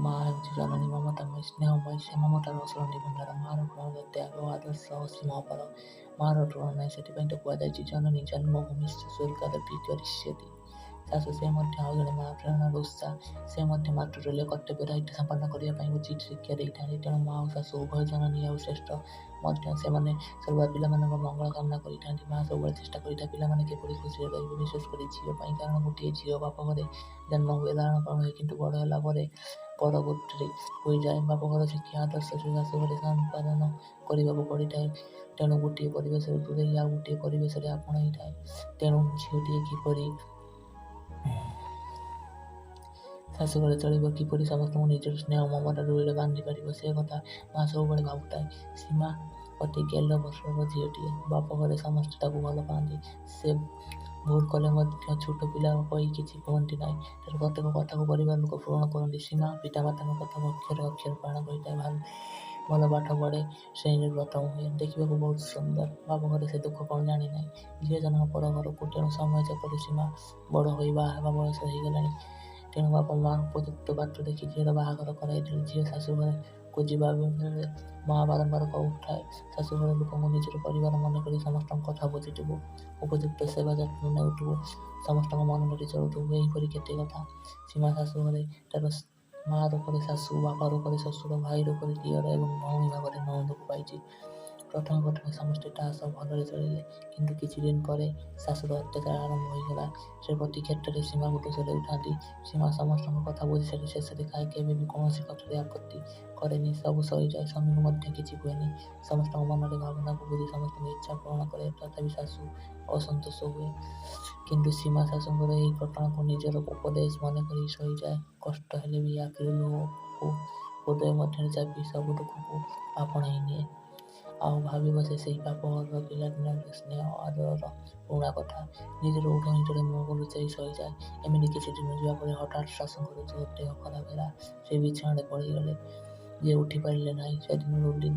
ମା ହେଉଛି ଜନନୀ, ମମତାମୟୀ, ସ୍ନେହମୟୀ। ସେ ମମତାର ଅଶୁରଣୀ ଭଣ୍ଡାର। ମା'ର ପ୍ରେମ, ତ୍ୟାଗ ଓ ଆଦର୍ଶ ଅସୀମ, ଅପାର। ମା'ର ତୁଳନା ନାହିଁ। ସେଥିପାଇଁ ତ କୁହାଯାଇଛି, ଜନନୀ ଜନ୍ମଭୂମିଶ୍ଚ ସ୍ୱର୍ଗାଦପି ଗରୀୟସୀ। ଶାଶୁ, ସେ ମଧ୍ୟ ଆଉ ଜଣେ ମା', ପ୍ରେରଣାର ଉତ୍ସ। ସେ ମଧ୍ୟ ମାତୃତୁଲ୍ୟ କର୍ତ୍ତବ୍ୟ ଦାୟିତ୍ୱ ସମ୍ପାଦନ କରିବା ପାଇଁ ଉଚିତ ଶିକ୍ଷା ଦେଇଥାନ୍ତି। ତେଣୁ ମା' ଓ ଶାଶୁ ଉଭୟ ଜନନୀ ଆଉ ଶ୍ରେଷ୍ଠ ମଧ୍ୟ। ସେମାନେ ସର୍ବଦା ପିଲାମାନଙ୍କ ମଙ୍ଗଳ କାମନା କରିଥାନ୍ତି। ମା' ସବୁବେଳେ ଚେଷ୍ଟା କରିଥାଏ ପିଲାମାନେ କିପରି ଖୁସିରେ ରହିବେ, ବିଶେଷ କରି ଝିଅ ପାଇଁ। କାରଣ ଗୋଟିଏ ଝିଅ ବାପଘରେ ଜନ୍ମ ହୁଏ, ଲାଳନ ପାଳନ ହୁଏ, କିନ୍ତୁ ବଡ଼ ହେଲା ପରେ ପରଗୋତ୍ରୀ ହୋଇଯାଏ। ବାପଘର ଶିକ୍ଷା ଆଦର୍ଶ ସେ ଶାଶୁଘରେ ସମ୍ପାଦନ କରିବାକୁ ପଡ଼ିଥାଏ। ତେଣୁ ଗୋଟିଏ ପରିବେଶରୁ ଦୂରେଇ ଆଉ ଗୋଟିଏ ପରିବେଶରେ ଆପଣେଇଥାଏ। ତେଣୁ ଝିଅଟିଏ କିପରି ଶାଶୁଘରେ ଚଳିବ, କିପରି ସମସ୍ତଙ୍କୁ ନିଜର ସ୍ନେହ ମମତା ଡୋରିରେ ବାନ୍ଧିପାରିବ, ସେ କଥା ମା' ସବୁବେଳେ ଭାବୁଥାଏ। ସୀମା ଅତି ଗେଲ ବସର ଝିଅଟିଏ। ବାପଘରେ ସମସ୍ତେ ତାକୁ ଭଲ ପାଆନ୍ତି। ସେ ଭୁଲ କଲେ ମଧ୍ୟ ଛୋଟ ପିଲା କହି କିଛି କୁହନ୍ତି ନାହିଁ। ତା'ର ପ୍ରତ୍ୟେକ କଥାକୁ ପରିବାର ଲୋକ ପୂରଣ କରନ୍ତି। ସୀମା ପିତାମାତାଙ୍କ କଥାକୁ ଅକ୍ଷରେ ଅକ୍ଷରେ ପାଳନ କରିଥାଏ। ଭଲ ପାଠ ପଢ଼େ, ଶ୍ରେଣୀରେ ପ୍ରଥମ ହୁଏ। ଦେଖିବାକୁ ବହୁତ ସୁନ୍ଦର। ବାପଘରେ ସେ ଦୁଃଖ କ'ଣ ଜାଣିନାହିଁ। ଝିଅ ଜନ୍ମ ପର ଘରକୁ, ତେଣୁ ସମୟ ଚକ୍ରରେ ସୀମା ବଡ଼ ହୋଇ ବାହା ହେବା ବୟସ ହୋଇଗଲାଣି। ତେଣୁ ବାପ ମା' ଉପଯୁକ୍ତ ପାତ୍ର ଦେଖି ଝିଅର ବାହାଘର କରାଇଦେଲେ। ଝିଅ ଶାଶୁଘରକୁ ଯିବା ବେଳେ ମା' ବାରମ୍ବାର କହୁଥାଏ, ଶାଶୁଘର ଲୋକଙ୍କୁ ନିଜର ପରିବାର ମନେକରି ସମସ୍ତଙ୍କ କଥା ବୁଝୁଥିବୁ, ଉପଯୁକ୍ତ ସେବା ଯତ୍ନ ନେଉଥିବୁ, ସମସ୍ତଙ୍କ ମନ ଧରି ଚଳୁଥିବୁ, ଏହିପରି କେତେ କଥା। ସୀମା ଶାଶୁଘରେ ତା'ର ମା' ରୂପରେ ଶାଶୁ, ବାପା ରୂପରେ ଶ୍ୱଶୁର, ଭାଇ ରୂପରେ ଦିଅର ଏବଂ ଭଉଣୀ ଭାବରେ ନଣନ୍ଦକୁ ପାଇଛି। ପ୍ରଥମେ ପ୍ରଥମେ ସମସ୍ତେ ତା' ସହ ଭଲରେ ଚଳିଲେ। କିନ୍ତୁ କିଛିଦିନ ପରେ ଶାଶୁର ଅତ୍ୟାଚାର ଆରମ୍ଭ ହୋଇଗଲା। ସେ ପ୍ରତି କ୍ଷେତ୍ରରେ ସୀମାକୁ ଦୋଷ ଦେଉଥାନ୍ତି। ସୀମା ସମସ୍ତଙ୍କ କଥା ବୁଝିସାରି ଶେଷରେ କେବେ ବି କୌଣସି କଥାରେ ଆପତ୍ତି କରେନି, ସବୁ ସହିଯାଏ। ସ୍ୱାମୀଙ୍କୁ ମଧ୍ୟ କିଛି କୁହେନି। ସମସ୍ତଙ୍କ ମନରେ ଭାବନାକୁ ବୁଝି ସମସ୍ତଙ୍କ ଇଚ୍ଛା ପୂରଣ କରେ। ତଥାପି ଶାଶୁ ଅସନ୍ତୋଷ ହୁଏ। କିନ୍ତୁ ସୀମା ଶାଶୁଙ୍କର ଏହି ଘଟଣାକୁ ନିଜର ଉପଦେଶ ମନେକରି ସହିଯାଏ। କଷ୍ଟ ହେଲେ ବି ଆଖିର ଲୁହକୁ ହୃଦୟ ମଧ୍ୟରେ ଚାପି ସବୁ ଦୁଃଖକୁ ଆପଣେଇ ନିଏ। ଆଉ ଭାବିବସେ ସେଇ ବାପଘରର ପିଲାଦିନର ସ୍ନେହ ଆଦରର ପୁରୁଣା କଥା। ନିଜର ଓଠନିଚରେ ଭିତରେ ମୁହଁକୁ ଲୁଚାଇ ସହିଯାଏ। ଏମିତି କିଛି ଦିନ ଯିବା ପରେ ହଠାତ୍ ଶାଶୁଙ୍କର ଜୋର ଦେହ ଖରାପ ହେଲା। ସେ ବିଛଣାରେ ପଡ଼ିଗଲେ ଯେ ଉଠିପାରିଲେ ନାହିଁ। ସେ ଦିନକୁ ଦିନ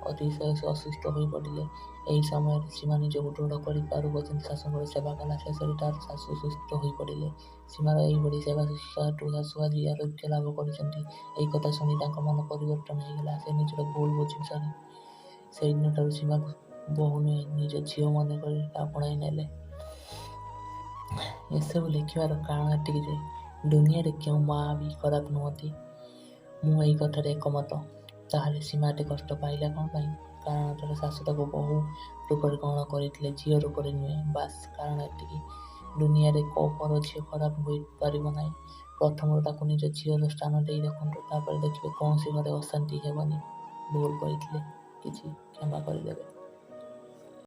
ଅତିଶୟ ଅସୁସ୍ଥ ହୋଇପଡ଼ିଲେ। ଏହି ସମୟରେ ସୀମା ନିଜକୁ ଦୃଢ଼ କରି ପାରୁପର୍ଯ୍ୟନ୍ତ ଶାଶୁଙ୍କର ସେବା କଲା। ଶେଷରେ ତା'ର ଶାଶୁ ସୁସ୍ଥ ହୋଇପଡ଼ିଲେ। ସୀମାର ଏହିଭଳି ସେବା ଶୁଶ୍ରୂଷା ହେତୁ ଶାଶୁ ଆଜି ଆରୋଗ୍ୟ ଲାଭ କରିଛନ୍ତି, ଏହି କଥା ଶୁଣି ତାଙ୍କ ମନ ପରିବର୍ତ୍ତନ ହୋଇଗଲା। ସେ ନିଜର ଭୁଲ ବୁଝିସାରି ସେହିଦିନଠାରୁ ସୀମାକୁ ବୋହୂ ନୁହେଁ, ନିଜ ଝିଅ ମନେକରି ଆପଣେଇ ନେଲେ। ଏସବୁ ଲେଖିବାର କାରଣ ଏତିକି ଯେ ଦୁନିଆରେ କେଉଁ ମା' ବି ଖରାପ ନୁହନ୍ତି। ମୁଁ ଏହି କଥାରେ ଏକମତ। ତାହେଲେ ସୀମା ଏତେ କଷ୍ଟ ପାଇଲା କ'ଣ ପାଇଁ? କାରଣ ତା'ର ଶାଶୁ ତାକୁ ବୋହୂ ରୂପରେ ଗ୍ରହଣ କରିଥିଲେ, ଝିଅ ରୂପରେ ନୁହେଁ। ବାସ୍, କାରଣ ଏତିକି। ଦୁନିଆରେ ପର ଝିଅ ଖରାପ ହୋଇପାରିବ ନାହିଁ। ପ୍ରଥମରୁ ତାକୁ ନିଜ ଝିଅର ସ୍ଥାନ ଦେଇ ଦେଖନ୍ତୁ, ତା'ପରେ ଦେଖିବେ କୌଣସି ଘରେ ଅଶାନ୍ତି ହେବନି। ଭୁଲ କହିଥିଲେ କିଛି କ୍ଷମା କରିଦେବେ।